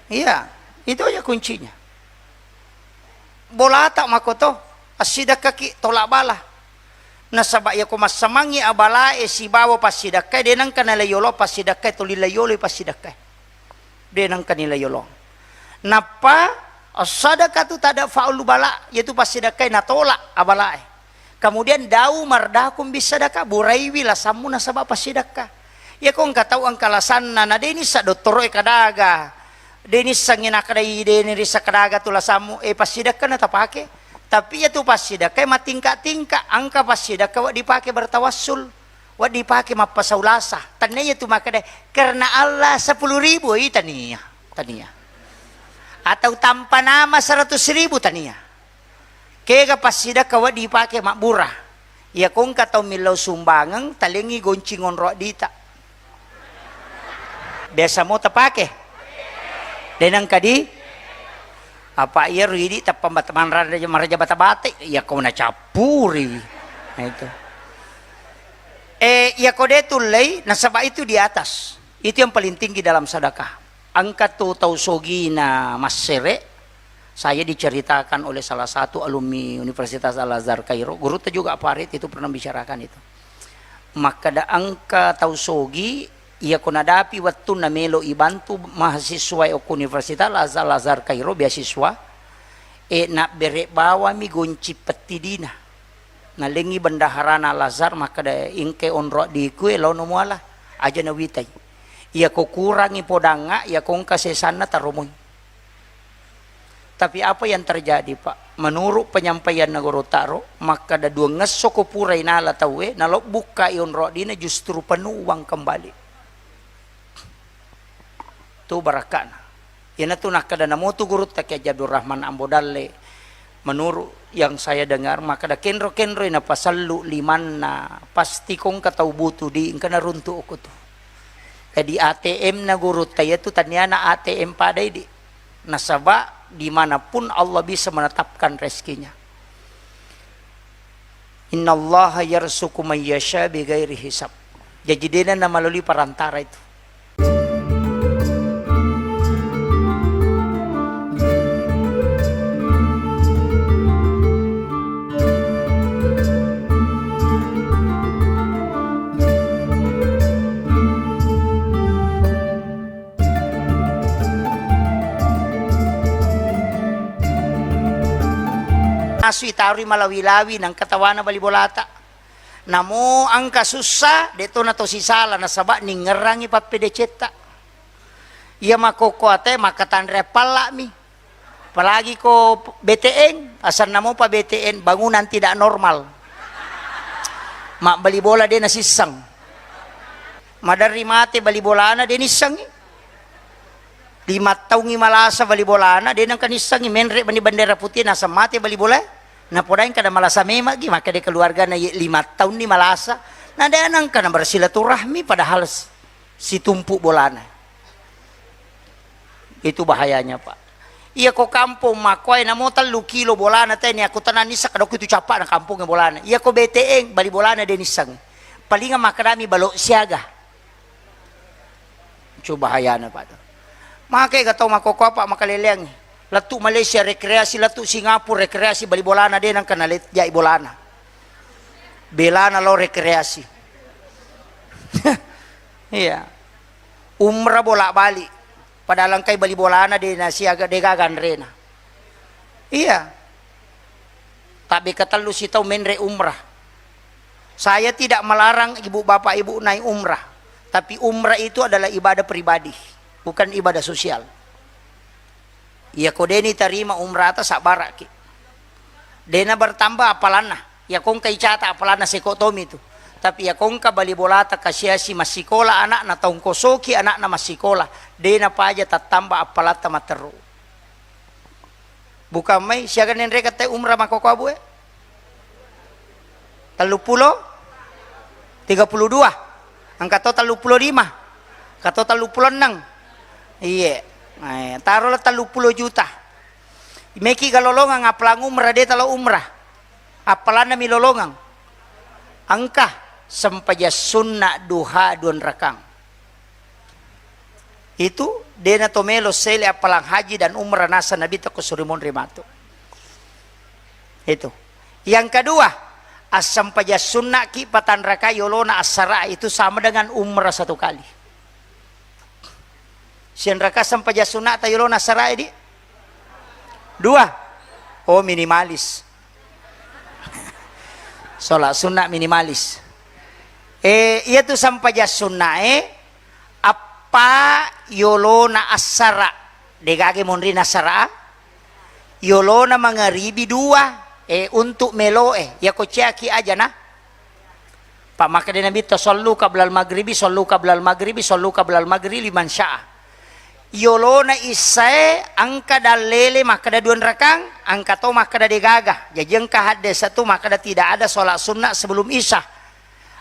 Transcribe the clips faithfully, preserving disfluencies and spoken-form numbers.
Iya, itu aja kuncinya. Bolata makoto, assidakkaki tolak bala. Nasaba iyako massamangngi abalae sibawa passidakkae, de nengka nalai yolo passidakkae, tuli lai yolo passidakkae. De nengka nilai yolo. Nappa, as-sadaqatu tadfa'ul bala, yaitu passidakkae natolak abalae. Kemudian, dau mardakum bisadaka, buraiwi lasammu nasaba passidakka. Iyako engka tau engka lasanna, na de nissa dottoro'e kadaga, de nissengngi nakkadai de nirissa kadaga tu lasammu, e, passidakka na tapake. Tapi iyatu passidakka matingka-tingka, engka passidakka wedding dipake bertawassul, wedding dipake mappasaulasa. Tania iyatu makkeda, "Karena Allah sepuluh ribu," i tania, tania. Atau tanpa nama seratus ribu, tania. Kega passidakka wedding dipake mabbura. Iyako engka tau millau sumbangeng, talengngi goncing onro addita. Biasa mo tapake? De nengka di? Apa iyaro idi tappa bat-, manra-, maraja bata-bata, iyako nacappuriwi. Nah, itu. Eh, iyako de tullei, nasaba itu di atas. Itu yang paling tinggi dalam sedekah. Engka tu tau sogina massere, saya diceritakan oleh salah satu alumni Universitas Al-Azhar Kairo, gurutta juga Farid itu pernah bicarakan itu. Makkeda engka tau sogi, iyako nadapi wettunna melo ibantu mahasiswae okko Universitas Al-Azhar, Al-Azhar Kairo beasiswa, e, nabbere bawami gonci pettidina. Nalengngi bendaharana Al-Azhar makkeda, "Engke onro addiku e, laono muala, aja nawitai. Iyako kurangi podangnga, iyako engka sesanna taromoi." Tapi apa yang terjadi, Pak? Menurut penyampaianna Guru Taro, makkeda duangngesso ko purai nala tauwe, nalobbukkai onro addina justru penuh uang kembali. Tu barakka'na. Iyanatu nakkeda namotu gurutta Kiai Haji Abdul Rahman Ambo Dalle, menurut yang saya dengar, makkeda kenro-kenroi napasellu limanna, pasti ko engka tau butuh di, engka naruntuk okko tu. Jadi A T M-na gurutta iyatu taniana A T M padai di. Nasaba dimanapun Allah bisa menetapkan rezekinya. Innallaha yarzuqu man yasha bighairi hisab. Jaji dena namalolui parantara itu. Asu itarui malawi-lawi, nangka tawana bali bolata. Namo engka sussa, de to nato sisala, nasaba ningngerangi pappedecetta. Iya makkokko ate, makkatanre appalla'mi. Apalagi ko B T N, asanna mopa B T N, bangunan tidak normal. Mabbali bola de nasisseng. Maderri mate bali bolana de nissengngi. Lima taungngi malasa bali bolana, de nengka nissengngi, menre' mani bendera putih, naseng mate bali bolae. Napodaeng kada malasa memang gi, makkeda keluargana, ye lima taunni malasa, na de nengka na bersilaturahmi, padahal s-, situmpu bolana. Itu bahayanya, Pak. Iya ko kampong makkuae namo tellu kilo bolana teni, aku tenang nisseng kada ku itu cappa'na kampong bolana. Iya ko B T N bali bolana de nissengngi. Palinga makkedami balo siaga. Cu bahayana, Pak, tu. Make ga tau makkokkoe, Pak, makaleleangngi. Lettu Malaysia rekreasi, lettu Singapura rekreasi, bali bolana de nengka nalejjai bolana. Belana lao rekreasi. Iya. Umrah bolak-balik. Padahal engkai bali bolana de nasiaga, de gaga anrena. Iya. Tabbe katellu sitau menre umrah. Saya tidak melarang ibu bapak ibu naik umrah, tapi umrah itu adalah ibadah pribadi, bukan ibadah sosial. Iya ko deni tarima umrah ta sabbaraki. Dena bertambah apalanna. Iya ko engka icata apalanna seko tomi tu. Tapi iya ko engka bali bolata kasiasi massikola anakna, taungkosoki anakna massikola, dena paja tattamba apalatta matteru. Bukan mai, siaga nenre kata umrah makkokkoe, Bu, e? Telluppulo? Tiga puluh dua? Engka to telluppulo lima? Engka to telluppulo enneng? Iye. Eh, tarolah telluppulo juta. Meki ga lolongang appalang umrah, de talo umrah. Appalanna mi lolongang. Engka sempajang sunna duha duanrakang. Itu dena to melo sele appalang haji dan umrah nasa Nabitta ko suri monri matu. Itu. Yang kedua, assempajang sunnaki patanraka yolona assara itu sama dengan umrah satu kali. Sianraka sempajang sunnata yolona assara di? Dua. Oh, minimalis. Sholat sunnah minimalis. Eh, iya tu sempajang sunnah, eh, appa yolona assara. Degage monrina assara. Yolona mangaribi dua, eh, untuk melo, eh. Yako ciaki aja na. Pa makkeda Nabitta, "Sallu qablal maghribi, sallu qablal maghribi, sallu qablal maghribi liman syaa." Yolona issae engka dallele makkeda dua rakang, engka to makkeda degaga. Jaji engka hadde satu makkeda tidak ada sholat sunnah sebelum isya.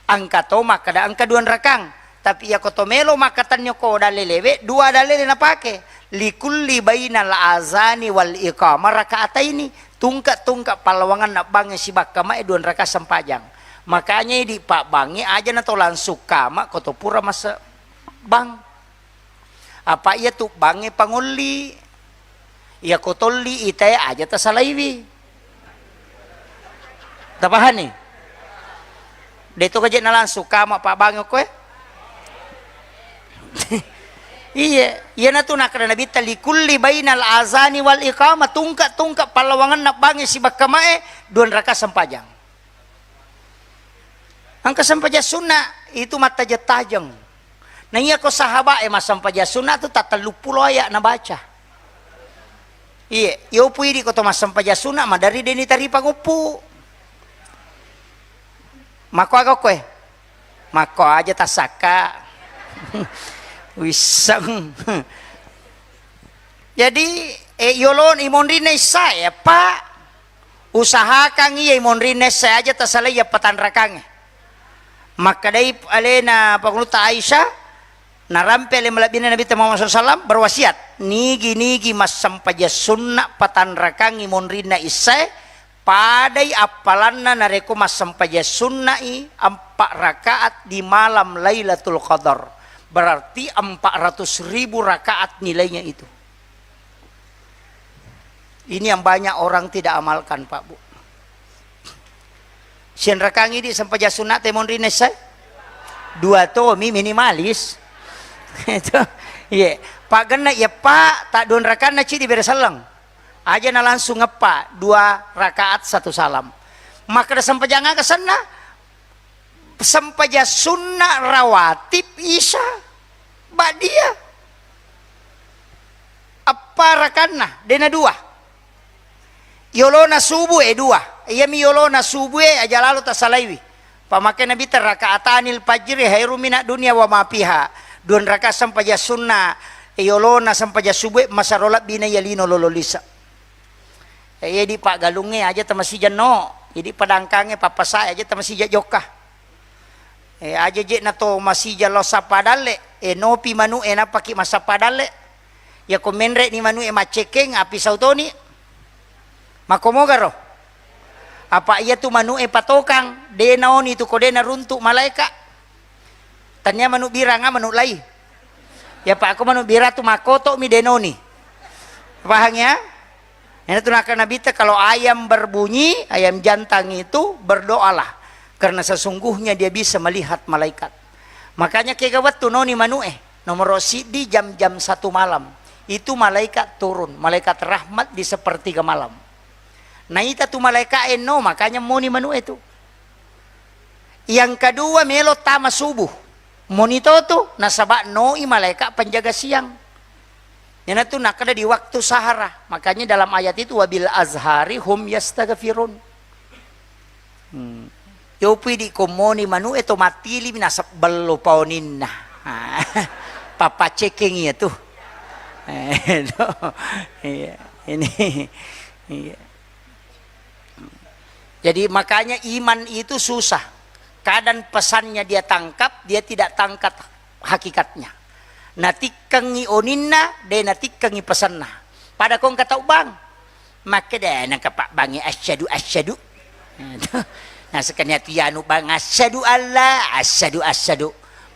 Engka to makkeda engka dua rakang. Tapi yako to melo makkatenni ko dallelewe, dua dallele napake. Likulli bainal azani wal iqamah rakaataini. Tungke-tungke pallawangenna bangnge sibakka mae dua rakaat sempajang. Makanya idi pabbangnge aja na to langsung kama ko to pura mase bang. Apa iya tu bangnge pangolli. Iya ko tolli itae aja tasalaiwi. Tapahani? De to kaje na langsung kama pabbangnge ko e. Iya, iya na tu nakkeda Nabitta likulli bainal azani wal iqamah tungke-tungke pallawangenna bangnge sibakka mae dua rakaat sempajang. Engka sempajang sunna itu mattajeng-tajeng. Na iya ko sahabat e massempajang sunna tu tatelluppulo aya nabaca. Iye, yopu idi ko to massempajang sunna madari deni taripa nguppu. Makko aga koe? Makko aja tassakka. Wisseng. Jadi, eh, yolon imonrinna issae, Pak. Usahakan iya imonrinna esse aja tasalai iya patanrakangnge. Makkedai alena Pakulutta Aisyah, narampe ale malebbina Nabitta Muhammad sallallahu alaihi wasallam berwasiat, nigi-nigi massempajang sunna patanrakangngi monrinna issae, padai appalanna narekko massempajang sunna'i empat rakaat di malam Lailatul Qadar. Berarti empat ratus ribu rakaat nilainya itu. Ini yang banyak orang tidak amalkan, Pak, Bu. Sianrakangngi di sempajang sunna te monrinna esse? Dua tomi minimalis. Itu. Iya. Pak genna iya, Pak, tak dua rakanna ci dibere selleng. Aja na langsung eppa, dua rakaat satu salam. Makkeda sempajang aga senna? Sempajang sunna rawatib isya ba'diyah. Eppa rakanna, dena dua. Yolona subuh e dua. Iyami yolona subuh e aja lalo tasalaiwi. Pamake Nabitta rakaatanil fajri khairum minad dunya wa ma fiha. Dua rakaat sempajang sunna, yolona sempajang subuh e masero lebbi na iya lino lolo lisa. Eh, iya di paggalungnge aja tamasija no, idi padangkangnge pappasae aja tamasija jokka. Eh, aja je na to masija lao sappa dalle, eh, nopi manu e napaki massappa dalle. Yako menre ni manu e maccekeng, api sautoni. Makkomogaro. Apa iya tu manu e patokang, de naoni tu ko de naruntuk malaeka. Tania manu biranga manu lai. Ya Pak, aku manu bira tu makoto mi de naoni. Pahang ya? Ena tu nakkeda Nabitta, kalau ayam berbunyi, ayam jantan itu berdoalah, karena sesungguhnya dia bisa melihat malaikat. Makanya kega wettu noni manu'e, nomoro siddi jam-jam satu malam, itu malaikat turun, malaikat rahmat di sepertiga malam. Naita tu malaikat enno, makanya moni manu'e tu. Yang kedua, melo tama subuh. Monito tu, nasaba noi malaika penjaga siang. Iyanatu nakkeda di waktu sahara. Makanya dalam ayat itu, "Wabil azhari hum yastaghfirun." Hmm. Yopi di komoni manu e to matili mi nasebbello paoninna. Papacekeng iya tu. Eh, no. Iya. Ini. Iya. Jadi, makanya iman itu susah. Kadang pesannya dia tangkap, dia tidak tangkap hakikatnya. Natikkengi oninna, de natikkengi pesanna. Pada ko engka tau bang, makkeda nengka pak bangi asyhadu, asyhadu. Nah, sekalian tu yanu bang asyhadu Allah, asyhadu, asyhadu.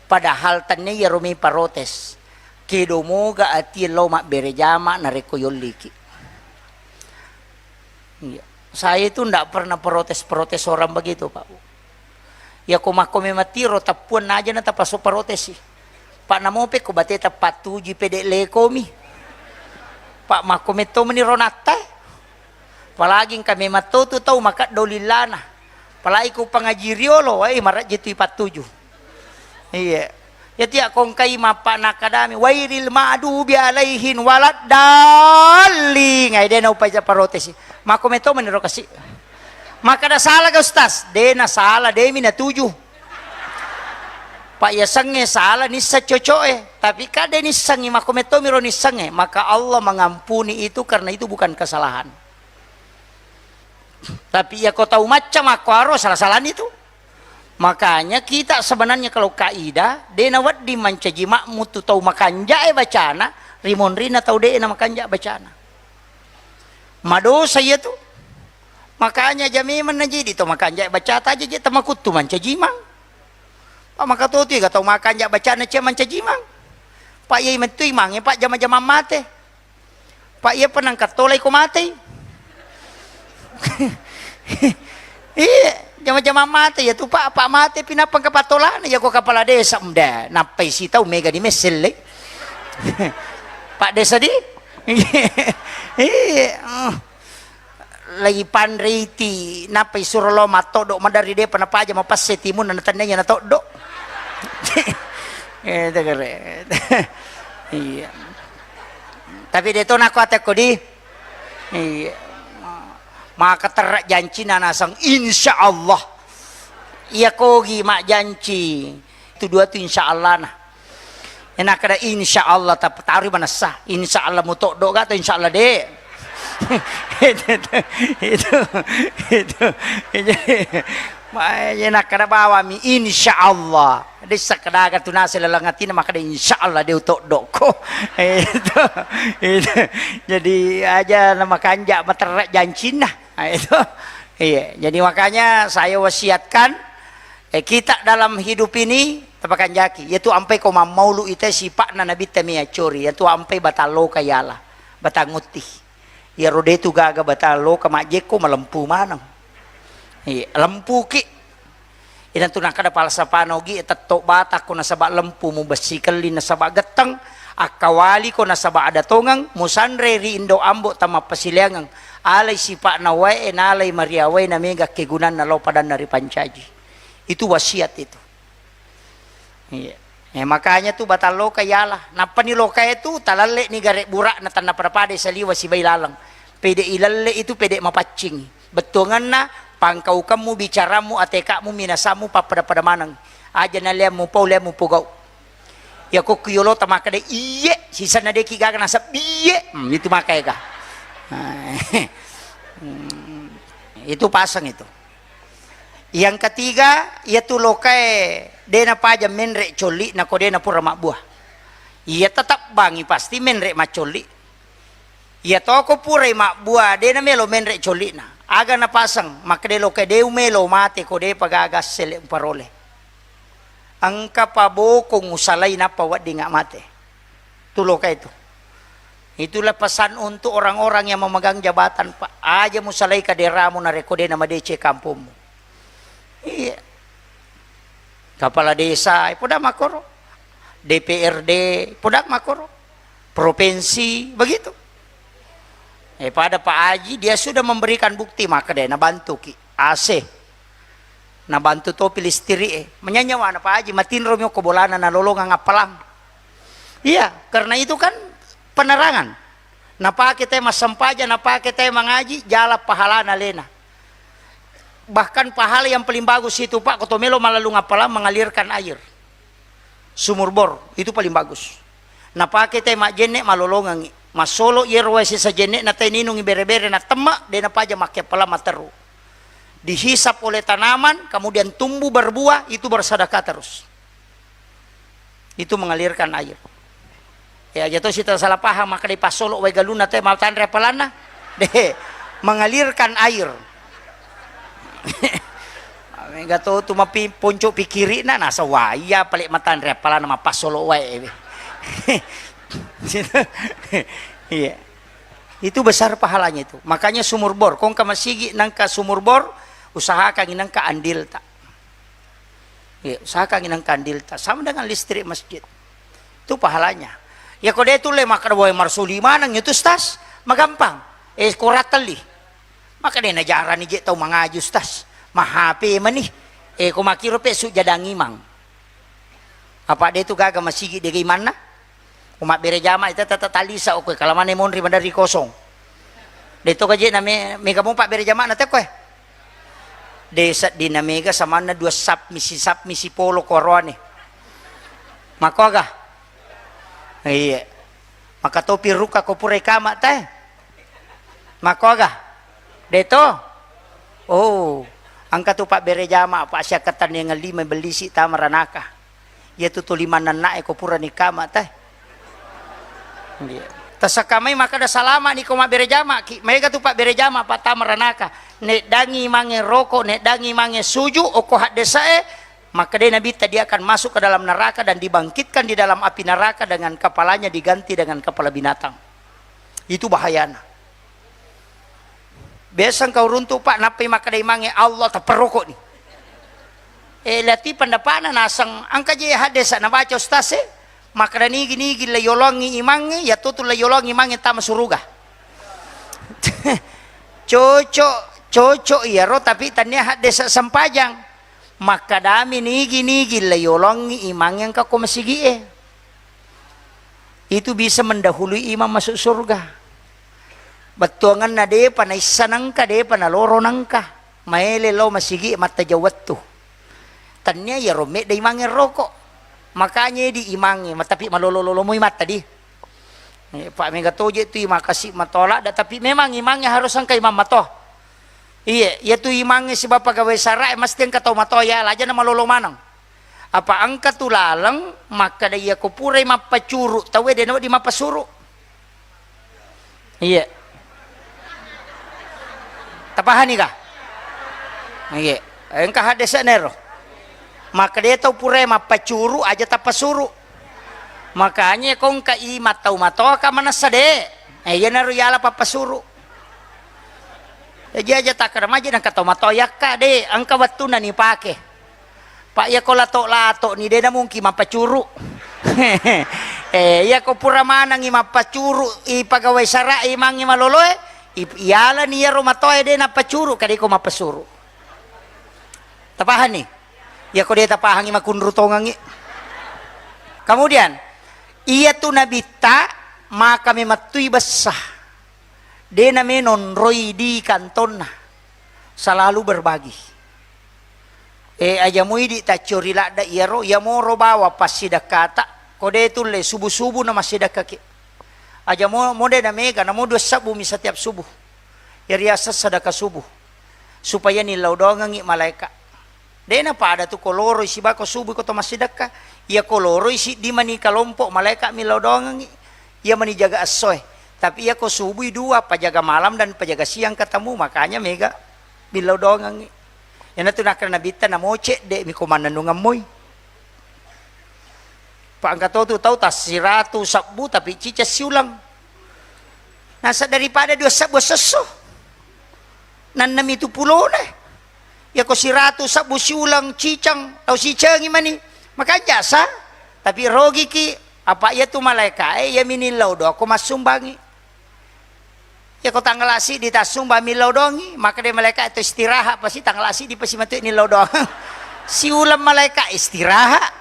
Padahal tenne iyaro mi protes. Kedo moga atie lao mabbere jama narekko yolliki. Iya. Saya itu ndak pernah protes-protes orang begitu, Pak. Iya ko makko memang tiro teppuanna aja na tapaso protes sih. Pak, namope ko bateta pattuju pede lekomi. Pak, makko metto meni ronatta. Apalagi engka memang to tu tau makeddo lillana. Apalagi ko pangaji riolo, eh, marejje tu ipattuju. Iya. Iya tiak kongkai mappa nakadami, "Wairil ma'dubi alaihin waladdallin." Ai dena upaja parotesi. Makko metto meniro kasi. Makkada sala ga, Ustaz? Dena sala, demi natuju. Pak, iya sengnge sala, nisseng coco'e. Tapi kade nissengi, makko metto miro nissengnge. Maka Allah mengampuni itu karena itu bukan kesalahan. Tapi iya ko tau macca makko aro, salah-salani tu. Makanya kita sebenarnya kalau kaidah, de nawedding mancaji makmu tu tau makanjae bacana, rimonrina tau de na makanja bacana. Madosa iya tu. Makanya aja memang najidi tau makanja bacata aja je tamakuttu mancajimang. Pak, maka to tu ga tau makanja bacana cia mancajimang. Pak, iya mettu imangnge, Pak, jama-jamang mate. Pak, iya penang kattolai ko matei. Iya, jama-jamang mate iya tu, Pak, Pak mate pi nappa engka pattolana, iya ko kepala desa, mda, nappai sitau mega di messelle. Pak desa di? Iya. Eh. Lagi panre iti, nappa isuro lao mattoddo maderri depa napaja mapasse timunna natennaiya natoddo. Eh, tegere. Iya. Tapi de to nako ate ko di. Iya. Maka terra jancina nasang, insya Allah. Iya kogi majjanci. Tu dua tu insya Allah na. Enak kada insya Allah, tapi taruh manessa. Insya Allah mutoddo ga atau insya Allah de. Itu, itu, itu, itu. Ma-, enak kada bawami insya Allah. Dessa kada ga tu nasi lalang atina maka de insya Allah de utoddoko. Itu, itu. Jadi aja nama kanja materra jancinna. Nah, itu. Iya, jadi makanya saya wasiatkan, eh, kita dalam hidup ini tapakanjaki, yaitu ampai ko mammaulu ita sipa'na Nabitta mi accori, yaitu ampai batang loka yala, batang utti. Iyaro de tu gaga batang loka majjekko malempu maneng. Iya, lempuki. Iyanatu nakkeda falsafana Ogi, tetto batakko nasaba lempu, mubessi kelli nasaba getteng, akkawaliko nasaba ada tongeng, musanre ri indo ambo tamappasileangeng, alai sipa'na wae, nalai mariawae, namega kegunanna lao padanna ripancaji. Itu wasiat itu. Iya. Eh, makanya tu batang loka yala. Nappani lokae tu talalle ni gare bura'na tanna pada-pada saliwa sibai laleng. Pede ilalle itu pede mapaccing. Bettuanganna pangkaukemmu, bicarammu, ateka'mu, minasammu, pappada-pada maneng. Aja naleammu pau, leammu pogau. Iya kokku yolota makkeda iye, sisenna deki gaga nasab iye. Hmm, itu maka ega. Hmm, itu pasang itu. Yang ketiga, iya tu lokae de napaja menre colli'na ko de napura mabbua. Iya tetap bangi pasti menre maccolli. Iya toko purai mabbua de namelo menre colli'na. Aga napaseng, makkeda lokae de umelo mate ko depa gaga assele uparole. Engka pabokong usalai nappa weddingnga mate. Tu lokae tu. Itulah pesan untuk orang-orang yang memegang jabatan, Pak. Aja musalai kaderamu narekko de namadeceng kampommu. Iya. Kepala desa, eh, podang makkoro. D P R D, podang makkoro. Provinsi, begitu. Eh, pada Pak Haji, dia sudah memberikan bukti, makkeda nabantuki. A C. Nabantu topi listrik, eh. Menyanyi wana Pak Haji, matinromi okko bolana nalolongang appalang. Iya, karena itu kan penerangan. Napake te massempajang, napake te mangaji, jala pahalana alena. Bahkan pahala yang paling bagus itu, Pak, ko to melo malalung appalang, mengalirkan air. Sumur bor, itu paling bagus. Napake te majjenne malolongengi. Massolo yero wae sesa jenne na te ninungi bere-bere na temma, de napaja makke appalang matteru. Dihisap oleh tanaman, kemudian tumbuh berbuah, itu bersedekah terus. Itu mengalirkan air. Ya, aja to sita salah paham, maka dipassolo wae galunna te matanre appalanna. De, mengalirkan air. Mega to tu mapi ponco pikirina, nasa wai ya pale matanre appalanna mapassolo wae. Iya. Itu besar pahalanya itu. Makanya sumur bor, kongka masigi nangka sumur bor, usahakan nangka andilta. Iya, usahakan nangka andilta. Sama dengan listrik masjid. Itu pahalanya. Ya, ko de tulle makkeda, "Woi, marsuli maneng itu, Ustaz." Magampang. Eh, ko rattelli. Makkeda, "Najarani je tau mangaji, Ustaz. Ma H P mani." Eh, ko makkiro pe sujadang imang. Apa de tu gaga masigi de imanna? Ko mabbere jama, ita tata talisa okko, kalamane monri maderri kosong. De to gaje na me-, mega mo pabbere jama na te koe. De seddinna mega samanna dua sap misi, sap misi polo ko aroane. Makkoga? Iya. Maka topi ruka ko pura ikama te. Makkoga? De to? Oh, engka tu pabbere jama, pa siakkatenniangeng lima bellisi tama ranaka. Iya tu tuli mannannae ko pura nikama te. Iya. Tasakka mai makkeda salama ni ko mabbere jama ki, maega tu pabbere jama pa tama ranaka. Neddangi mange roko, neddangi mange suju, okko haddesae, makkedai Nabitta, "Dia akan masuk ke dalam neraka dan dibangkitkan di dalam api neraka dengan kepalanya diganti dengan kepala binatang." Itu bahayana. Biasa engka uruntu, Pak, nappai makkedai mange Allah tapperroko ni. Eh, lati pendapatna naseng engka je haddesa nabaca ustaz e, makkeda nigi-nigi le yolongi imangnge, yattu tu le yolongi imangnge tama suruga. Cocok, cocok iyaro, tapi tania haddesa sempajang. Makkadami nigi-nigi le yolongi imangnge engka ko masigi e. Itu bisa mendahului imang masuk surga. Bettuangenna depa naissa nengka, depa naloro nengka. Maele lao masigi mattaja wettu. Tania iyaro medda imangnge roko. Makanya di imangnge, ma-, tapi malolo-lolo moi matta di. Eh, Pak, mega toje tu imang kasi matoa ladda, tapi memang imangnge harus engka imang matoa. Iye, iya tu imangnge sibawa pegawai sara e mesti engka tau matoa, ya, laja na malolo maneng. Apa engka tu laleng makkeda, iya ko purai mappacuru tauwe, de nawedding mappasuru. Iya. Tapahani ka? Iya. Engka haddesa nero. Makkeda tau purai mappacuru aja tappasuru. Makanya ko engka imang tau matoa ka manessa de. Eh, iyanaro yala pappasuru. Jaji aja takkeda maji nengka tau matoa yakka de, engka wettunna nipake. Pak, iya ko lato-lato ni de namungkin mappacuru. Eh, iya ko pura manengi mappacuru i pegawai sara imangngi maloloe, i-, iyalani iyaro matoae de nappacuru, kadiko mappasuru. Tapahani? Iya ko de tapahangi makunru tongengi. Kemudian, iya tu nabitta maka memettui bessa. De name nonroi di kantonna, selalu berbagi. Eh, aja muidi taccio ri ladda iyaro, iya moro bawa passidekkata, ko de tulle subuh-subuh na massidekkaki. Aja mo-, mode na mega, namo dua sebbu mi setiap subuh. Iya riaseng sedekah subuh. Supaya nillau doangengngi malaeka. De napada tu ko loroi sibawa ko subui ko to massidekka. Iya ko loroi siddi mani kalompok malaeka millau doangengngi. Iya mani jaga essoe. Tapi iya ko subui dua, pajaga malam dan pajaga siang ketemu, makanya mega millau doangengngi. Iyanatu nakkeda nabitta, namo cedde mi ko mannennungeng moi. Pa engka to tu tau tassiratu sebbu tapi ciceng siuleng. Nasa daripada dua sebbu sesso. Nannemi tu pulona. Iya ko siratu sebbu siuleng ciceng, tau sicengi mani. Makanja sa, tapi rogiki, apa iya tu malaekae iya mi nillau doa ko massumbangi. Iya ko tanggal siddi tassumba millau doangi, maka de malaeka itu istirahat pasti tanggal siddi pasti matu nillau doang. Siuleng malaeka istirahat.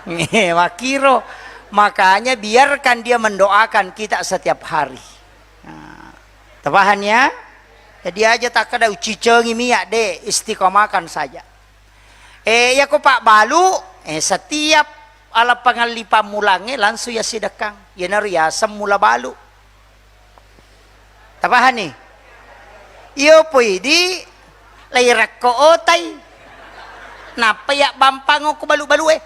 Eh, makiro. Makanya biarkan dia mendoakan kita setiap hari. Nah, terpaham ya? Jadi aja takkeda ucicengi miak de, istiqomahkan saja. Eh, iya ko pabbalu, eh, setiap ala pangalli pammulangnge langsung iya sidekkang. Iyanaro yaseng mula balu. Tapahani? Iyo poidi lairakko otai. Nappa iya bampang ko balu-balue.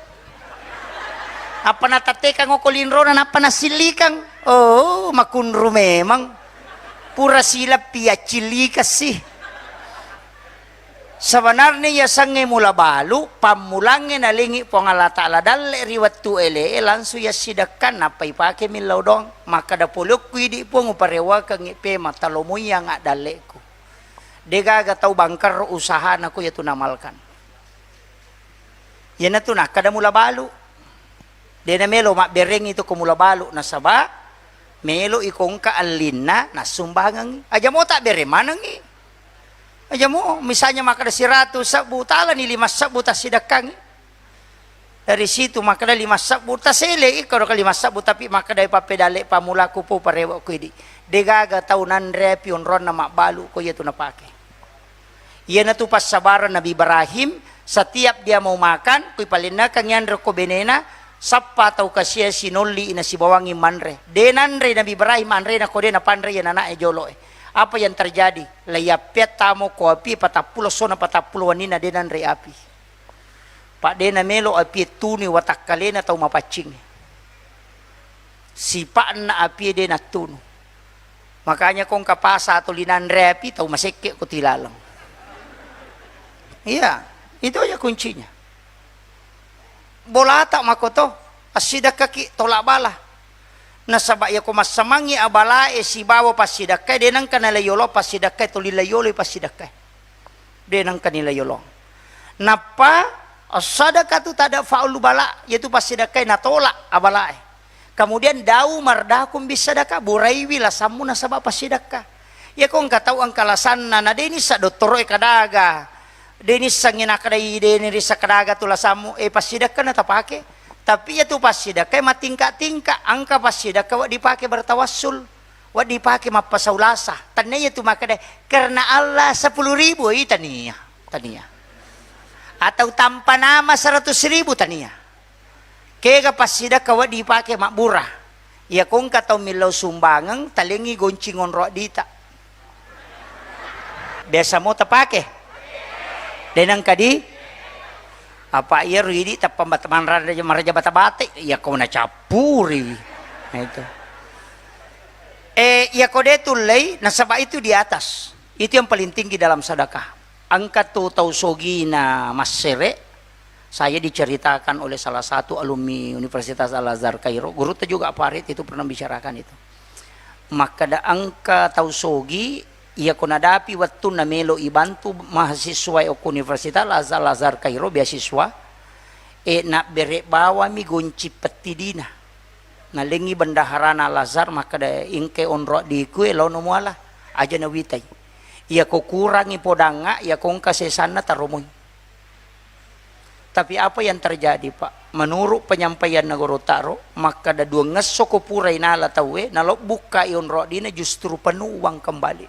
Apa natattekang ko linrona nappa nasillikang. Oh, makunru memang. Pura silappi accillikassi. Sebenarnya yasengnge mula balu, pammulangnge nalengi Puang Allah Ta'ala dalle ri wettu ele'e langsung yassidekka, nappa ipake millau doang. Makkeda pole okku idi Puang uparewakengngi pema, talomoiang addalle'ku. Degaga tau bangkerro usahana ko yatu namalkan. Iyanatu nakkeda mula balu. De namelo mabberengngi to ko mula balu, nasaba melo iko engka allinna nassumbangengngi. Aja mo tabbere manengngi. Aja mo, misalnya makkeda siratu sebbu, talani lima sebbu tassidekkangngi. Dari situ makkeda lima sebbu, tasele iko ro lima sebbu, tapi makkeda pappedalle pamulaku po parewa ku idi. Degaga tau nanre api onronna mabbalu ko iyatu napake. Iyanatu passabareng Nabi Ibrahim, setiap dia mau makan, kui palennekangngi anre ko benena, sappa tau kasia sinolli nasibawangngi manre. De nanre Nabi Ibrahim anrena ko de napanre iya nana'e jolo'e. Apa yang terjadi? Laiyappia tamo ko api patappulo sona patappulo wenninna de nanre api. Pa de namelo api tunui watakkalena tau mapaccing. Sipa'na api de nattunu. Makanya ko engka pasa atau linanre api, tau masekke ko tilaleng. Iya, itu aja kuncinya. Bolata makoto, assidekkaki tolak bala. Nasaba iyako massamangngi abalae sibawa passidekkae, de nengka nalaiolo passidekkae, tuli laiolo passidekkae. De nengka nilai yolong. Nappa, as-sadaqatu tadfa'ul bala, yaitu passidekkae natolak abalae. Kemudian, dau mardakun bis sadaqah, buraiwi lasammu nasaba passidekka. Iyako engka tau engka lasanna, na de nissa dottoroe kadaga, de nissengngi nakadai, de nirissa kadaga tu lasammu, eh, passidekka na tapake. Tapi iyatu passidekkae matingka-tingka, engka passidekka wedding dipake bertawassul. Wedding dipake mappasau lasa. Tania iyatu makkeda, "Karena Allah sepuluh ribu," i tania, tania. Atau tanpa nama seratus ribu tania. Kega passidekka wedding dipake mabbura. Iyako engka tau millau sumbangeng, talengngi goncing onro addita. Biasa mo tapake? De nengka di? Apa iyaro idi tappa mata-, manra-, maraja bata-bata, iyako nacappuri. Nah, itu. Eh, iyako de tullei, nasaba itu di atas. Itu yang paling tinggi dalam sedekah. Engka tu tau sogina massere, saya diceritakan oleh salah satu alumni Universitas Al-Azhar Kairo, gurutta juga Farid itu pernah bicarakan itu. Makkeda engka tau sogi, iyako nadapi wettunna melo ibantu mahasiswa okko Universitas Al-Azhar, Al-Azhar Kairo beasiswa, e, nabbere bawami gonci pettidina. Nalengngi bendaharana Al-Azhar makkeda, "Engkai onro addiku e, laono muala, aja nawitai. Iyako kurangi podangnga, iyako engka sesanna taromoi." Tapi apa yang terjadi, Pak? Menurut penyampaianna Guru Taro, makkeda duangngesso ko pura inala tauwe, nalobbukkai onro adina justru penuh uang kembali.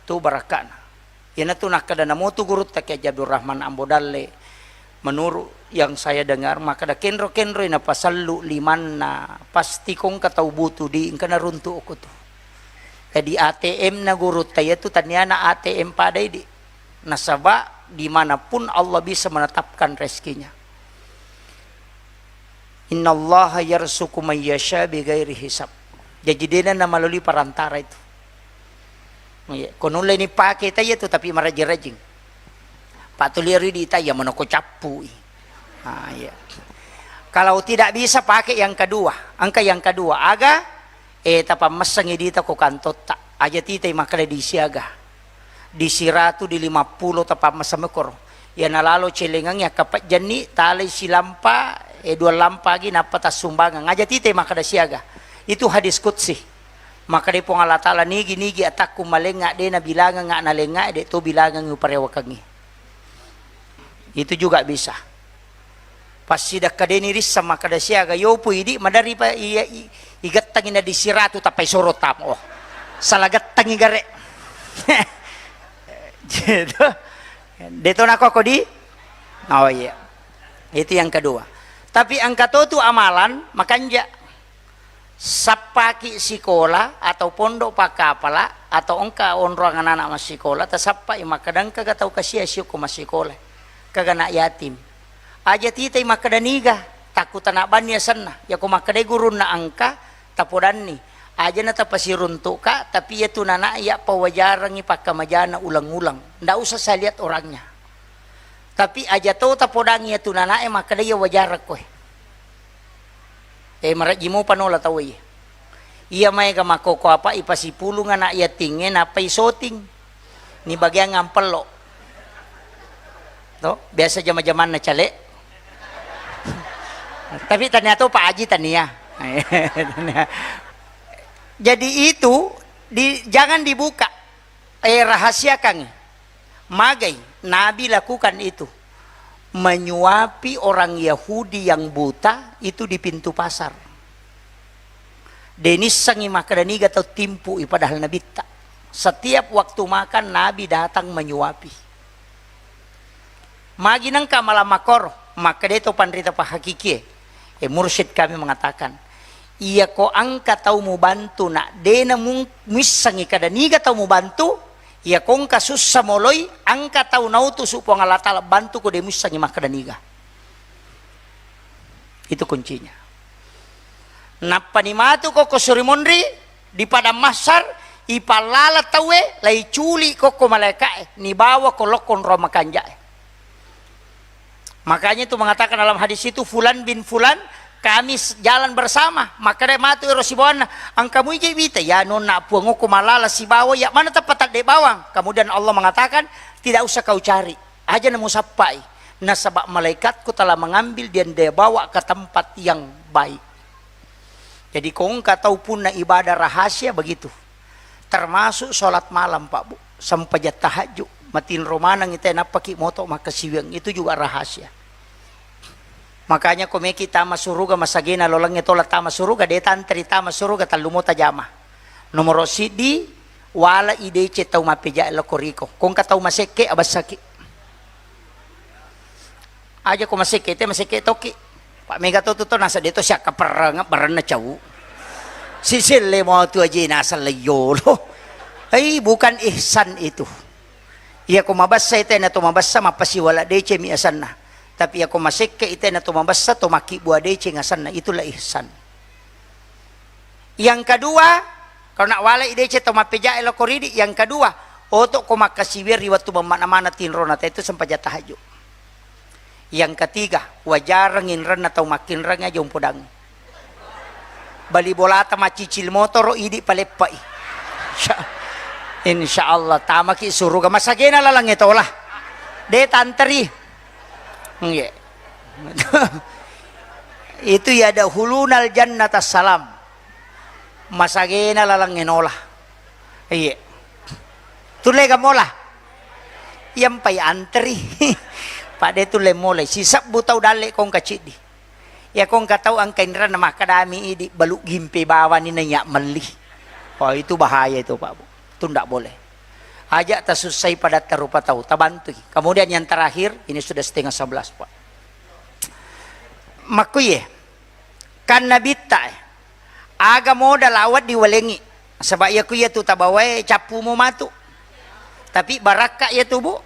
Tu barakkana. Iyanatu nakkeda namotu gurutta Kiai Haji Abdul Rahman Ambo Dalle, menurut yang saya dengar, makkeda kenro-kenroi napasellu limanna, pasti ko engka tau butuh di engka naruntu okko tu. Jadi A T M na gurutta iyatu taniana A T M padai di. Nasaba dimanapun Allah bisa menetapkan rezekinya. "Innallaha yarzuqu may yasha bighairi hisab." Jaji dena na melalui perantara itu. Iya, ko nulle ni pake ta iya tu, tapi marajing-rajing. Pak tulia ridi ta iya, menoko cappui. Ah, iya. Kalau tidak bisa, pakai yang kedua. Engka yang kedua, aga, eh, tapammessengi dita ko kantotta. Aja titai makkeda di siaga. Di siratu, di lima puluh tapammesseng mekoro. Iya nalalo celengengngi akkapejjanni, talai silampa, eh, dua lampa agi nappa tassumbangeng. Aja titai makkeda siaga. Itu hadis qudsi. Makkeda Puang Allah Ta'ala, "Nigi-nigi atakku malengnga, de nabilangengnga nalengnga, de to bilangengngi uparewakengngi." Itu juga bisa. Passidekka deni risseng makkeda siaga, yopo idi madari pa iya i-, igettangi na di siratu tappai soro tamo. Oh. Salah gettangi gare. Gitu. Deto nako kodi? Oh iya. Itu yang kedua. Tapi engka to tu amalan makanja. Sappaki sikola atau pondok pakkapala atau engka onroang anak-anak massikola, tasappai makkeda engkaga tau kasia siokko massikola, engkaga anak yatim. Aja titai makkeda niga, takku tana banni asenna. Yako makkedai gurunna engka, tapodanni. Aja na tapasiruntu'ka, tapi iya tu nana iya pawajarangngi pakkamajana ulang-ulang. Ndak usah saya lihat orangnya. Tapi aja to tapodangi iya tu nana e makkeda iya wajarang koe. Eh, marejji mopa nola tau iya. Iya maega makkoko apa ipasipulung anak yatingnge nappa isoting. Ni bagiang ampello. To, biasa jama-jamanna cale. Tapi tania to Pak Haji tania. Jadi itu di, jangan dibuka. Eh, rahasiakan. Magai, Nabi lakukan itu. Menyuapi orang Yahudi yang buta itu di pintu pasar. Denissengi makkeda niga tau timpu'i padahal nabitta. Setiap waktu makan Nabi datang menyuapi. Magi nengka malam makkoro, makkeda to panrita pahakikie. Eh, mursyid kami mengatakan, iya ko engka tau mubantu nak dena mung-, muissengi kada niga tau mubantu, iya ko engka sussa moloi, engka tau nautusu Puang Allah Taala bantu ko de muissengi makkeda niga. Itu kuncinya. Nappani matu ko, ko suri monri, di padang mahsyar, ipallala tauwe, laiculi kokko malaika'e, nibawa ko lokko onrong makanja'e. Makanya itu mengatakan dalam hadis itu, "Fulan bin Fulan, kami s-, jalan bersama." Makkeda matu ero sibawanna, "Engka mui je wita?" "Ya nonna puang, okko malala sibawa, ya mana tempat tadde bawang?" Kemudian Allah mengatakan, "Tidak usah kau cari, aja namu sappai. Nasaba malaikatku telah mengambil dan dia bawa ke tempat yang baik." Jadi, ko engka tau punna ibadah rahasia begitu. Termasuk sholat malam, Pak, Bu. Sempajang tahajud. Matinro maneng ite nappaki moto makkasiwiang. Itu juga rahasia. Makanya ko meki tama suruga masagena lolangnge tola tama suruga, de tantri tama suruga tallu mo tajama. Nomoro siddi, wala idece tau mappeja loko riko. Ko engka tau masekke abessaki. Aja ko masekke, te masekke toki. Pak mega to tu to nasa de to siakka perreng, berenna cau. Siselle mo tu aje nasa leyolo. Hei, bukan ihsan itu. Iya ko mabessa ite na to mabessa mappasiwala dece mi asanna. Tapi iya ko masekke ite na to mabessa to makkibua dece ngasanna, itulah ihsan. Yang kedua, kalau nak walai dece tau mappejae loko ridi, yang kedua, oto ko makkasiwiang ri wettu bemmana-mana tinrona ta itu sempajang tahajud. Yang ketiga, wajareng inrenna tau makkinreng aja umpodangi. Bali bolata maccicil motoro idi paleppai. Insya, insya Allah tamaki suruga. Masagena lalangnge tola. De tanteri. Nggih. Itu ya ada hulunal jannata salam. Masagena lalang enola. Iya. Tulle ga mola? Iyampai antri. Pade tulle mola. Sisebbu tau dalle kongka ciddi. Ya kongka tau angka inranna makkadami idi balu gimpe bawani nanya melli. Oh, itu bahaya itu, Pak Bu. Itu ndak boleh. Aja tasussai padatta rupa tau, tabantui. Kemudian yang terakhir, ini sudah setengah sebelas, Pak. Makkuye, kan nabitta, eh, aga moda lawat diwalengi. Sebab iya ku iya tu tabawae cappu mo matu. Tapi barakka iya tu, Bu.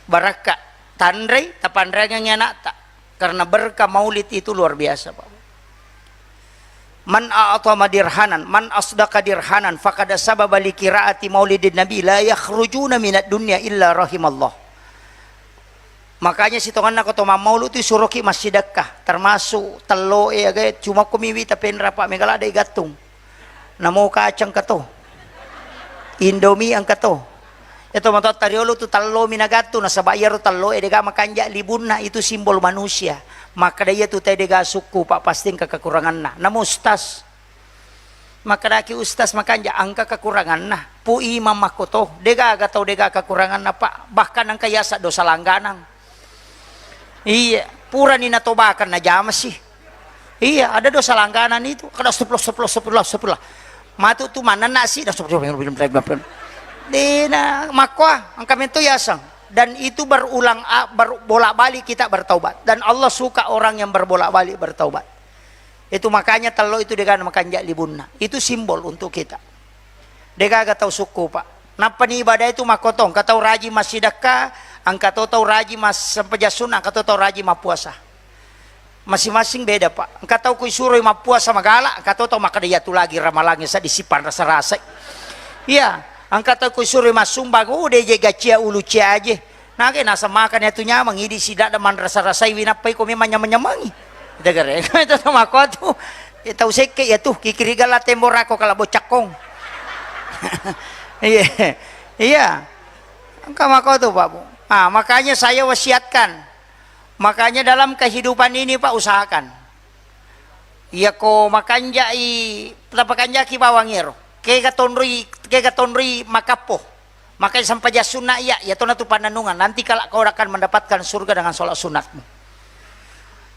Barakka. Tanrei, tapanreangengi anakta. Karena berkah maulid itu luar biasa, Pak. Man a'tama dirhanan, man asdaqa dirhanan, faqad sababa li qiraati maulidin nabi, la yakhrujuna minad dunya illa rahimallah. Makanya sitonganna ko to mammaulu tu suroki massidekka, termasuk tello e aga cuma ko miwi tapenrapa megala de gattung. Namo kacang kato. Indomie angka to. Iya to matoatta riolo tu tello mi nagattu, nasaba iyaro tello e dega makanja libunna, itu simbol manusia. Makkeda iya tu te dega sukku, Pak, pasti engka kekuranganna. Namo ustaz. Makkedaki ustaz makanja engka kekuranganna. Pu imam makkoto, dega aga tau dega kekuranganna, Pak. Bahkan engka yasa dosa langganang. Iya, purani natobakang najama sih. Iya, ada dosa langganan itu. Kada astagfirullah, astagfirullah, astagfirullah, astagfirullah. Matu tu manenna sih, astagfirullah. Dena makkoa, engka mento yaseng. Dan itu berulang a-, ber-, bolak-balik kita bertaubat. Dan Allah suka orang yang berbolak-balik bertaubat. Itu makanya tello itu dega makanja libunna. Itu simbol untuk kita. Degaga tau sukku, Pak. Nappani ibadah itu makkoto, engka tau rajin massidekka, engka to tau rajin massempajang sunnah, engka to tau rajin mappuasa. Masing-masing beda, Pak. Engka tau ku isuroi mappuasa magala, engka to tau makkeda, "Iyatu lagi ramalangnge seddi sipanrasa-rasai." Iya, engka tau ku isuroi massumbang, "Oh, de je gacia ulu cia aje." Nage naseng makani atu nyameng, idi sidadda manrasa-rasaiwi nappai ko memang nyameng-nyamengi. Degere, itu to makko atu. Ya, tau sekke ya tu, kikiri gala tembo rako kala bocakkong. Iya. Iya. Engka makko tu, Pak, Bu. Ah, makanya saya wasiatkan. Makanya dalam kehidupan ini, Pak, usahakan. Iya ko makanjai, tapakanjaki bawang ero. Kega tonroi, kega tonroi makappo. Makai sempajang sunna iya, iya tona tu pannennungan. Nanti kala kau akan mendapatkan surga dengan sholat sunatmu.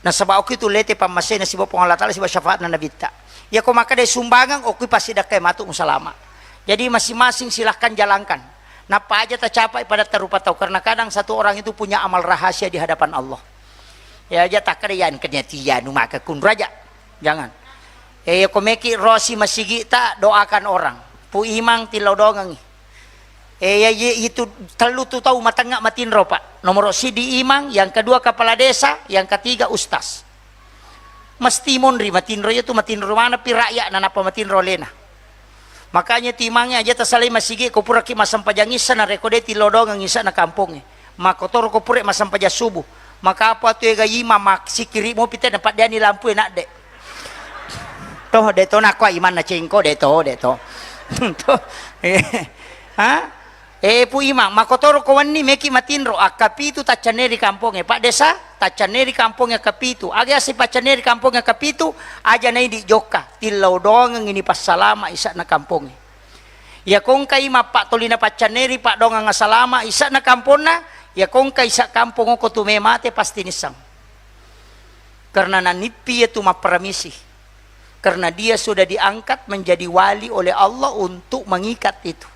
Nasaba okki tu lete pammasena siba Puang Allah Taala siba syafaatna Nabitta. Iya ko makkeda sumbangeng, okki pasti dakkai matu musalama. Jadi masing-masing silahkan jalankan. Nappa aja tacapai pada tarupa tau, karena kadang satu orang itu punya amal rahasia di hadapan Allah. Ya aja takkeda, "Iya engkania tianu maka kunraja." Jangan. Eh, iya ko meki rosi masigi ta doakan orang. Pu Imang tillau dongengi. Eh, iya, iya, itu tellu tu tau matengnga matinro, Pak. Nomor sidi imang, yang kedua kepala desa, yang ketiga ustaz. Mesti monri matinro, iya tu matinro mana pi rakyat na nappa matinro lena. Makanya tu imangnge aja tasalai masigi ko puraki massempajang isa na rekode tilodongeng isa na kampongnge. Makotoro ko pura massempajang subuh. Maka apa tu ega imang masikiri mopi te na paddeani lampu e nadde. Toh, de to nakko imanna cengko, de to, de to. Toh. Eh. Ha? Eh, Pu Imang, makkotoro ko wenni meki matinro, akkapitu taccanne ri kampongnge. Pak Desa, taccanne ri kampongnge akkapitu. Aga yaseng paccanne ri kampongnge akkapitu, aja naidi jokka. Tillau doangeng ini passalama isa'na kampongnge. Iya kongkai mappattolina paccanne ri paddoangeng asalama isa'na kamponna, iya kongkai isa kampong okko tu me mate pasti nisseng. Karena nanippi iya tu mapparamisi. Karena dia sudah diangkat menjadi wali oleh Allah untuk mengikat itu.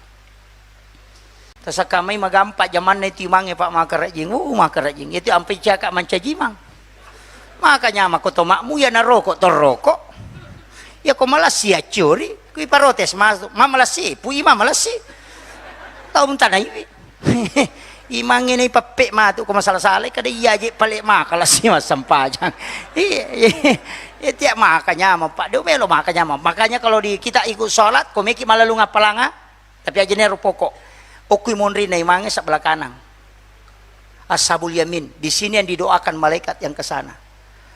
Tasakamai magampa jamanna itu imangnge, Pak, makarajing. Uh, makarajing. Itu ampe caka mancaji imang. Maka nyama ko tomakmu ya naroko toroko. Ya ko malassi accuri, kui parotes masuk. Ma malassi, pu imang malassi. Tau tanaiwi. Imangnge nei peppe matu ko masala-salai kada iya je pale maka lassi massempajang. Iya, iya. Ya tiap maka nyama, Pak. Dia melo maka nyama. Makanya kalau di kita ikut sholat, ko meki malalung apalanga. Tapi aja nero pokok. Okui monri na imangnge sebelah kanan. Ashabul yamin. Di sini yang didoakan malaikat yang ke sana.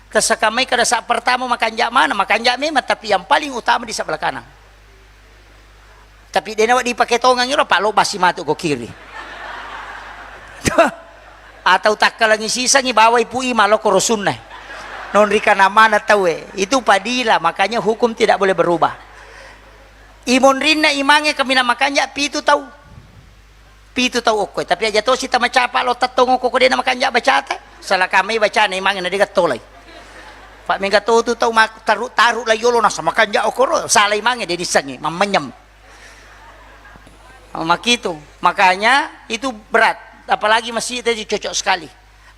Tasakamai kada saat pertama makanja mana, makanja memang, tapi yang paling utama di sebelah kanan. Tapi dena dipake tongang iro, palo basi matu ko kiri. Atau takkalangi sisangi bawai pui malo ko rosunna. Nonrika namana taue. Itu padila, makanya hukum tidak boleh berubah. Imonrinna imangnge kaminang makanja pitu tau. Pitu tau okkoe, tapi aja tosi tamacapa lo tettong okko ko dena makanja bacata. Salah kamai bacana imangnge na dega tolai. Pak mega to tu tau mak-, taru-taru lai yolo nasa makanja okoro, salah imangnge de dissengi, mammenyem. Oh, makitu. Makanya itu berat, apalagi masjid tadi cocok sekali.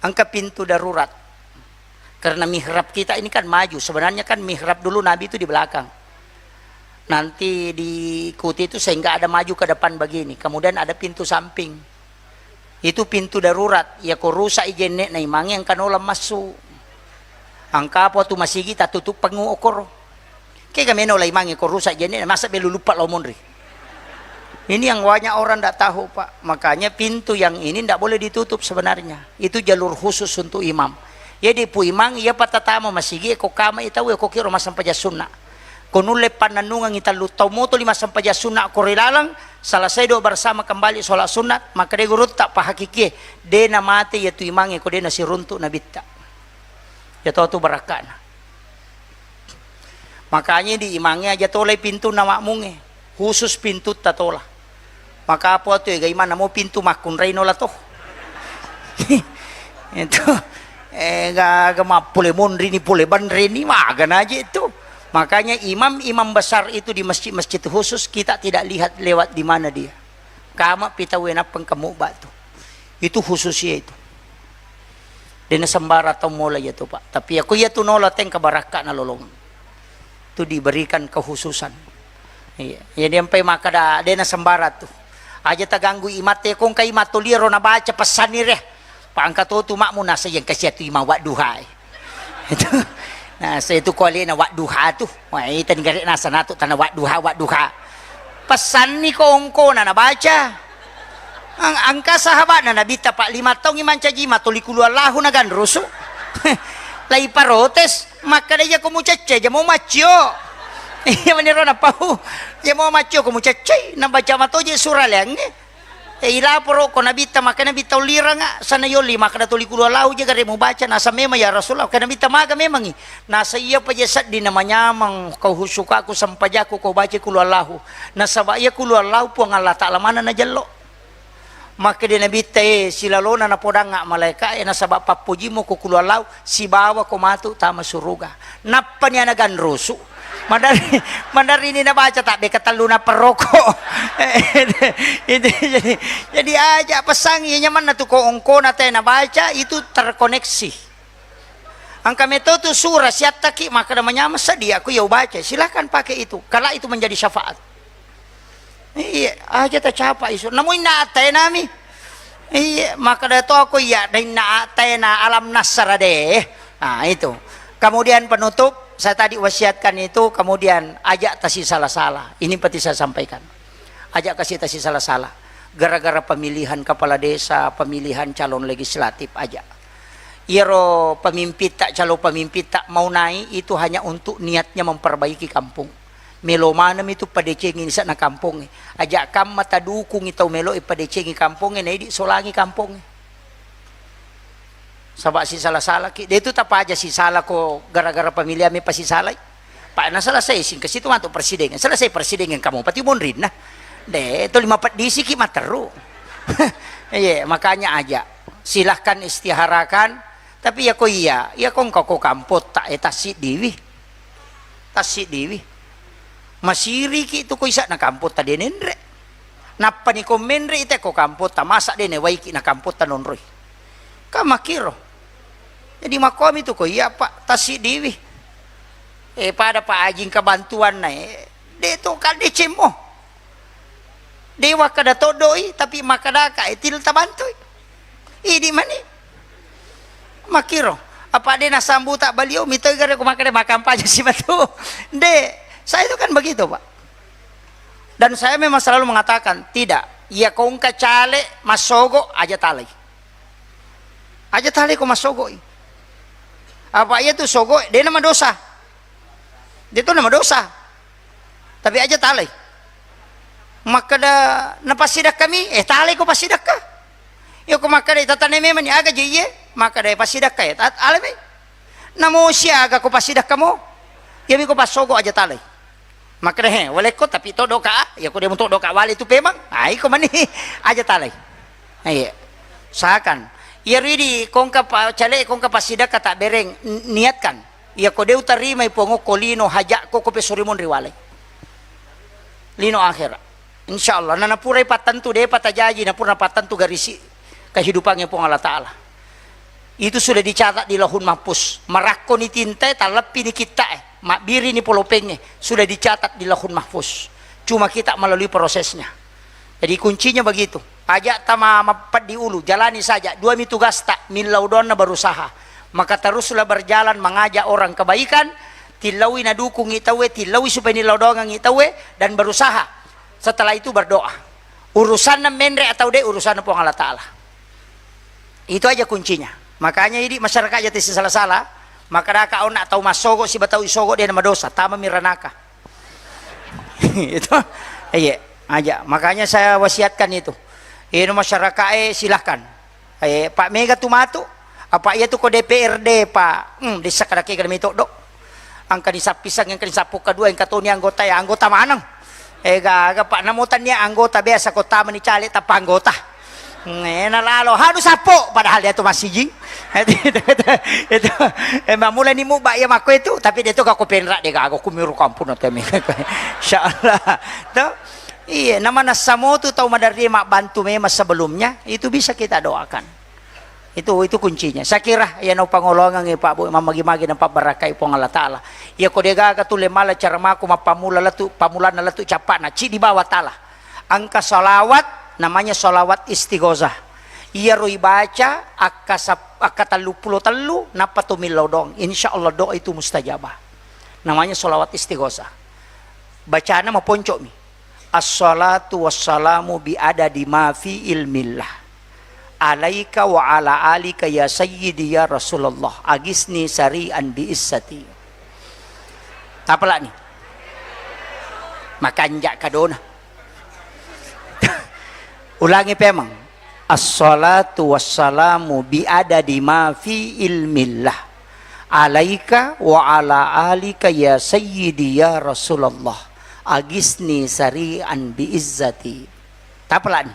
Engka pintu darurat. Karena mihrab kita ini kan maju. Sebenarnya kan mihrab dulu Nabi itu di belakang. Nanti diikuti itu sehingga ada maju ke depan begini. Kemudian ada pintu samping. Itu pintu darurat. Ya ko rusak i jenne na imangnge engka nola massu. Engka apa tu masigi tatutup pengu okoro. Kega meno la imangnge ko rusak jenne, masa belu lupa lo monri. Ini yang banyak orang ndak tahu, Pak. Makanya pintu yang ini ndak boleh ditutup sebenarnya. Itu jalur khusus untuk imam. Jadi pu imang iya patatama masigi ko kama itau ko kiro massempajang sunna. Ko nulle pannennungangi tallu tau moto lima sempajang sunna ko ri laleng, selesai doa bersama kembali sholat sunat, maka de gurutta pahakikie, de na mate iya tu imangnge ko de na siruntuk nabitta. Ya to tu barakkana. Makanya di imangnge aja tolai pintunna makmungnge, khusus pintutta tola. Maka apa tu ega imanna mo pintu makkunrai nola to. Itu ega, ega mappole monri ni pole banre ni magana aja itu. Makanya imam-imam besar itu di masjid-masjid khusus kita tidak lihat lewat di mana dia. Kama pitau enapeng kamu batu. Itu khusus ya itu. Dena sembarang tau mola iya tu, Pak. Tapi aku iya tu nola teng kabarakka na lolong. Tu diberikan kekhususan. Iya. Jadi ampai makkada dena sembarang tu. Aja taganggu imatte kong kai matto liaro na baca pesanni re. Pak angka to tu makmu nasa yang kasiatu imang wak duhai. Itu. Nah, saya itu kualena wadduha tu. Wah, itu negara nasa natu tanah wadduha, wadduha. Pesanni ko ongkona nabaca. Ang-, angka sahabatna Nabitta, Pak, lima taungngi mancaji ma toli kulu Allahu naganrusu. Lai protes, makkeda, "Iya ko mucecce, jamo maccio." Iya, meniro napau. Jamo maccio ko mucecce, nabaca matoje surah leangnge. E, ilaporo ko Nabitta, makkeda Nabitta, "Ulliranga sana yolli, makkeda toli kulu Allahu je gare mubaca." Nasa memang, "Ya Rasulullah." Makkeda Nabitta, "Maga memangi?" Nasa, "Iya paja sedding namanyameng kau husukaku sempajaku ko baca kulu Allahu. Nasaba iya kulu Allahu Puang Allah Ta'ala mana najello." Makkeda Nabitta, "E, silalona napodangnga malaika e, nasaba pappojimmo ko kulu Allahu sibawa ko matu tama suruga." Nappani ana ganrusu. Maderri, maderri ni nabaca tabbe ketellu naperroko. Itu, jadi, jadi aja pesangi, nyamanna tu ko ongkona te nabaca itu terkoneksi. Angka meto tu surah siattaki, makkeda manyameng sedding aku ya ubaca. Silahkan pakai itu. Kala itu menjadi syafaat. Iya, aja tacapa isu. Namu inna attainami. Iya, makkeda to aku iya, da inna attaina alam nasara deh. Nah, itu. Kemudian penutup, saya tadi wasiatkan itu, kemudian aja tasisala-sala. Ini penting saya sampaikan. Aja kasih tasisala-sala. Gara-gara pemilihan kepala desa, pemilihan calon legislatif aja. Iyaro pemimpitta, calon pemimpitta mau naik itu hanya untuk niatnya memperbaiki kampung. Melo maneng itu padecengi sana kampongnge. Aja kamma tadukungi tau melo padecengi kampongnge, naidi solangi kampongnge. Saba sisala-salaki, de tu tapaja sisala ko gara-gara pemilihan me pasisalai. Pak, na selesai singkesi tu matu presiden. Selesai presiden yang kamu pati monrinna. De, to lima pedisiki materu. Iya, makanya aja. Silahkan istiharakan. Tapi ya ko iya, ya ko engka ko kampot tak, eh, tassi diwi. Tassi diwi. Masiriki tu ko isa na kampot tak de nenre. Nappani ko menre ite ko kampot tak, masa de ne waiki na kampot tak nonroi. Ka makkiro. Jadi makkomi tu ko iya, Pak, tassiddiwi. Eh, pada Pak Aji engka bantuanna, eh. De to kaldecemmo. De wakkada toddoi, tapi makkadaka, eh, til tabantui. Idi mani. Makkiro. Apa de nasambuta balio, mitoi gare ko makkada makampanye si batu. De, saya itu kan begitu, Pak. Dan saya memang selalu mengatakan, tidak. Iya ko engka caleg massogo, aja talai. Aja talai ko massogoi. Apa iya tu sogo, de na madosa. De tu na madosa. Tapi aja talai. Makkada napassidakka mi, eh, talai ko passidakka. Iya ko makkada tatane memang ni aga je iye, makkada passidakka ya, tat-, alai mai. Namo siaga ko passidakka mo? Iya mi ko passogo aja talai. Makkeda, "He, walekko, tapi toddoka, ah, iya ko de mutoddoka wale tu pemang." Ah, iko mani, aja talai. Iya. Usahakan. Iya ridi, kongka pa-, cale, kongka passidakka tak bereng, n-, niatkan. Iya ko de utarimai Puang okko lino hajakko ko pesori monri walai. Lino akhirat. Insya Allah. Nah, napurai pattentu, depa tajaji, napura pattentu garisi kehidupannya Puang Allah Ta'ala. Itu sudah dicatat di Lauhul Mahfuz. Marakkoni tintae, talleppini kittae, mabbirini polopengnge, sudah dicatat di Lauhul Mahfuz. Cuma kita melalui prosesnya. Jadi kuncinya begitu. Aja tama mappeddi ulu, jalani saja. Dua mi tugasta, millau doanna berusaha. Maka teruslah berjalan mengajak orang kebaikan, tillaui nadukungi tauwe, tillaui supaya nillau doangengi tauwe, dan berusaha. Setelah itu berdoa. Urusanna menre atau de, urusanna Puang Allah Ta'ala. Itu aja kuncinya. Makanya idi masyarakat jati sisala-sala, maka daka ona tau massogo siba tau isogo de na madosa, tama miranaka. Itu, iya, aja. Makanya saya wasiatkan itu. Ino masyarakat eh silahkan. Eh, Pak Mega tu matu. Apa iya tu ko D P R D, Pak? Hmm, dessa kada kega mi toddo. Angka ni sappisang, angka ni sappo kedua, angka toni anggota ya, anggota maneng. Eh, gaga, Pak, namo tania anggota biasa ko tama ni caleg tanpa anggota. Hmm, eh, na lalo, hanu sappo, padahal dia tu masiji. Itu, itu, itu, eh, mulai ni muba ya mako itu, tapi dia tu gak ko penrak dia gaga, kumiru kampung nanti mi. Insya Allah. Tuh. Iya, nama nasamo tu tau maderri mabbantu memang sebelumnya, itu bisa kita doakan. Itu, itu kuncinya. Saya kira, iya, nau pangolongangi, Pak Bu, mamagi-magi nampa barakai Puang Allah Ta'ala. Iya, ko degaga tu le mala cara mako mappamula latu, pamulanna latu capana, ci di bawah tala. Angka salawat, namanya salawat istighosah. Iyaro ibaca akka sap-, akka telluppulo tellu, nappa to millau doang. Insya Allah doa itu mustajabah. Namanya sholawat istighosah. Bacana maponco'mi. Assalatu wassalamu bi adadi ma fi ilmillah. Alaika wa ala alika ya sayyidi ya Rasulullah. Agisni sari'an bi izzati. Tapalani. Makanja kadona. Ulangi pemang. Assalatu wassalamu bi adadi ma fi ilmillah. Alaika wa ala alika ya sayyidi ya Rasulullah. Agisni sari'an bi izzati. Tapalani.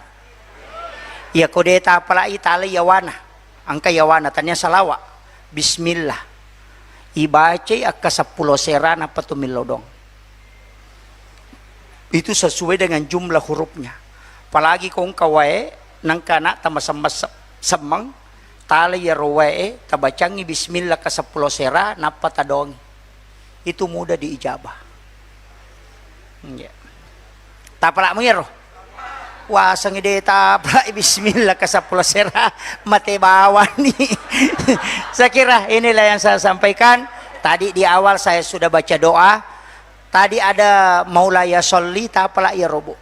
Iya ko de tapalai talai yawana. Engka yawana tania salawa. Bismillah. Ibacai akka seppulo sera nappa to millau doang. Itu sesuai dengan jumlah hurufnya. Apalagi ko engka wae, nengka anak tama semma-, semmeng, tala iyaro wae, tabacangi bismillah ka seppulo sera, nappa tadongi. Itu mudah diijabah. Iya. Tapalak mu iyaro? Wasengi de tapalak bismillah ka seppulo sera, mate bawani. Saya kira inilah yang saya sampaikan. Tadi di awal saya sudah baca doa. Tadi ada maulaya sholli, tapalak iyaro, Bu.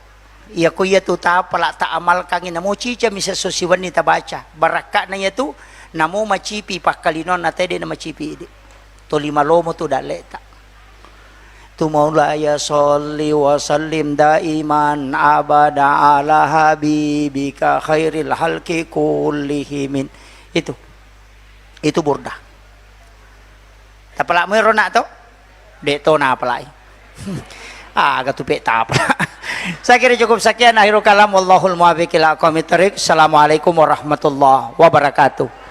Iya ko iya tu tapalak ta amalkangi, namo cica misa so siwenni tabaca. Barakka'na iya tu, namo macipi pakkalinonna tede na macipi idi. Toli malomo tu dalleta. Tu maulaya sholli wa sallim daiman abada ala habibika khairil halki kullihimin. Itu. Itu burda. Tapalak mu ero nak to? De to napalai. Aga tu pe tapalak. Saya kira cukup sekian akhirul kalam. Wallahul muwaffiq ila aqwamit thariq. Assalamualaikum warahmatullahi wabarakatuh.